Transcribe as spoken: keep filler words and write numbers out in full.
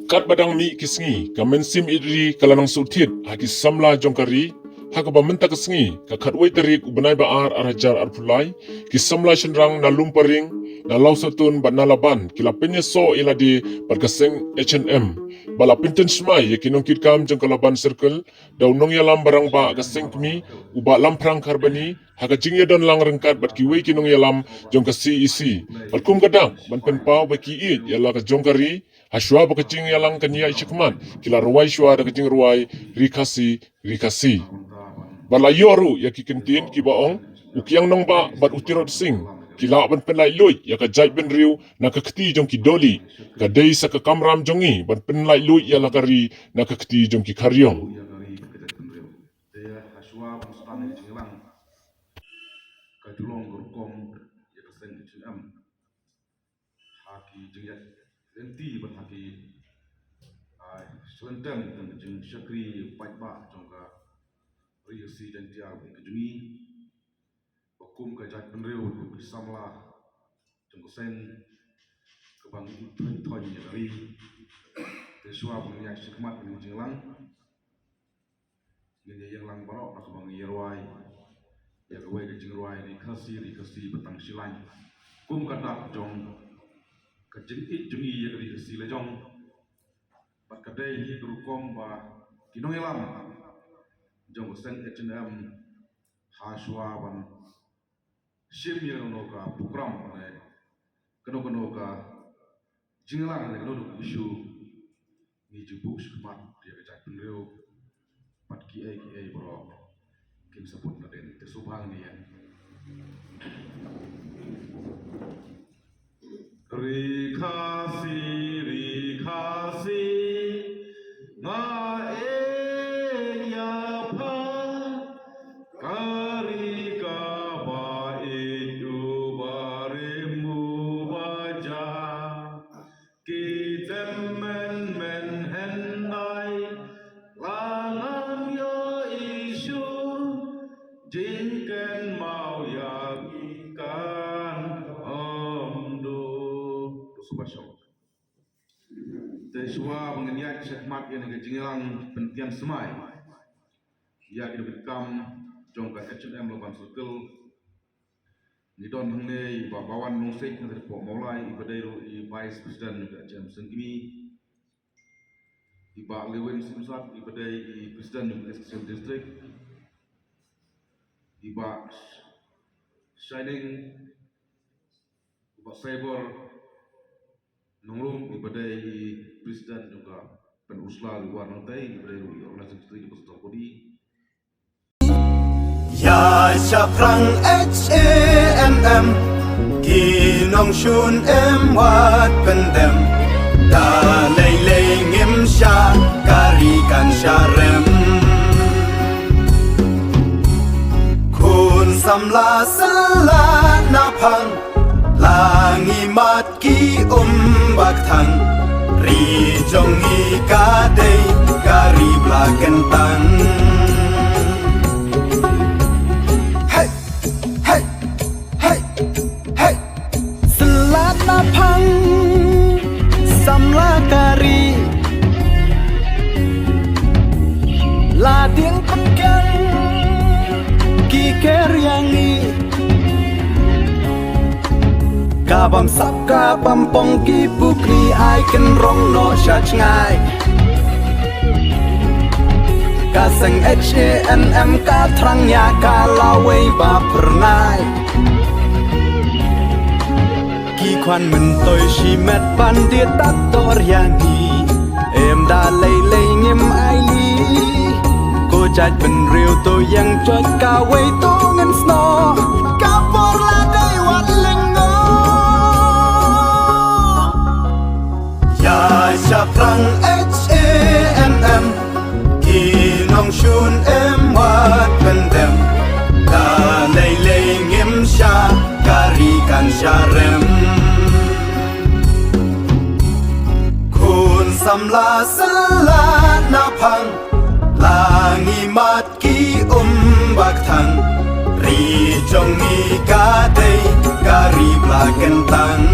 Katba dang mih ki sngi, ka mynsiem ïeit ri ka la nang shu thied ha ki samla jong ka ri, ha kaba mynta ka sngi, ka khatwei tarik u bnai ba ar, ar hajar arphew lai, ki samla shynrang na Lumparing, na Lawsatun bad na Laban ki la pynïasoh ïa lade bad ka seng H and M, ba la pyntip sngewsih ïa ki nongkitkam jong ka Laban Circle da u nongïalam barangbah ka seng kmie, u Bah Lamphrang Kharbani, ha ka jingïadon lang ryngkat bad kiwei ki nongïalam jong ka C E C. Bad kum ka dak ban pynpaw ba ki ïeit ïa la ka jong ka ri, ha shuwa ba ka jingïalang kan ïaid shakhmat, ki la rwai shuwa da ka jingrwai Ri Khasi, Ri Khasi. Bad la ïoh ruh ïa ki kyntien kiba ong, u Kiang Nangbah bad u Tirot Sing ki lah ban pynlait luid ïa ka jaitbynriew na ka kti jong ki dohlieh. Ka dei sa ka kamram jong ngi ban pynlait luid ïa la ka ri na ka kti jong ki khariong. Te ha shuwa ban sdang ïa ka jingïalang, ka ju long ka rukom ïa ka seng H and M ha ki jingïaid lynti bad ha ki, ah, shlem teng tang ka jingshakri paidbah jong ka Ri Khasi Jaiñtia bad ka jong ngi. Ba kum ka jaitbynriew, kum ki samla jong ka seng, kaba ngi thoiñ thoiñ ïa ka ri. Te shuwa ban ïaid shakhmat ïa ka jingïalang, ngin ïa ïeng lang baroh na kaba ngi ïa rwai ïa kawei ka jingrwai Ri Khasi, Ri Khasi ba tang shi laiñ. Kum ka dak jong ka jingïeit jong ngi ïa ka Ri Khasi la jong. Bad ka dei hi ka rukom ba ki nongïalam jong ka seng H and M ha shuwa ban shim ïa kano kano ka program ne kano kano ka jingïalang ne kano kano ka issue, ngi ju buh shakhmat ïa ka jaitbynriew bad kiei kiei baroh kin sa put nadien. Te sngewbha ngin ïeng. Ri Khasi, Ri Khasi, nga ïeit ïa pha, ka ri kaba ïeit uba rim uba ja. Ki tymmen men hyndai, la ngam ïohi shuh, jingkynmaw ïa ngi kan ym duh. To sngewbha shong. Te shuwa ba ngin ïaid shakhmat ïa kane ka jingïalang pyntian smai ïa ki nongkitkam jong ka H and M Laban Circle, ngi don hangne i Bah Bawan Nongsiej na ka dei hapoh Mawlai, iba dei ruh i Vice President jong ka H and M Sengkmie, i Bah Lewin Simsat, iba dei i President jong ka East Khasi Hills District, i Bah Shining, i Bah Saibor Nongrum, iba dei i President jong ka Pynursla, i Bah Nongtei, iba dei ruh i Organizing Secretary jong ka Sutong Kodi. Ïa shaphrang H A N M, ki nongshun im wat pyndem, da lei lei ngim shah, ka ri kan sha rem. Khun samla sla na phang, la ngi mad ki um bak thang, ri jong ngi ka dei ka ri bla kyntang. Hey, hey, hey, hey. Sla na phang, samla ka ri, la dieng pynken ki ker ïa ngi. Ka bam sap ka bam pong ki pukri ai kynrong noh sha jngai. Ka seng H A N M ka thrang ïa ka lawei ba phyrnai. Ki khwan myntoi shimet ban die tat dor ïa ngi. Em da lei lei ngim ai li. Ko jaitbynriew to ïeng joit kawei to ngin snoh. Ka por la dei wat lyngngoh. Ïa shaphrang H A N M, ki nongshun im wat pyndem. Da lei lei ngim shah, ka ri kan sha rem. Khun samla sla na phang, la ngi mad ki um bak thang. Ri jong ngi ka dei ka ri bla kyntang.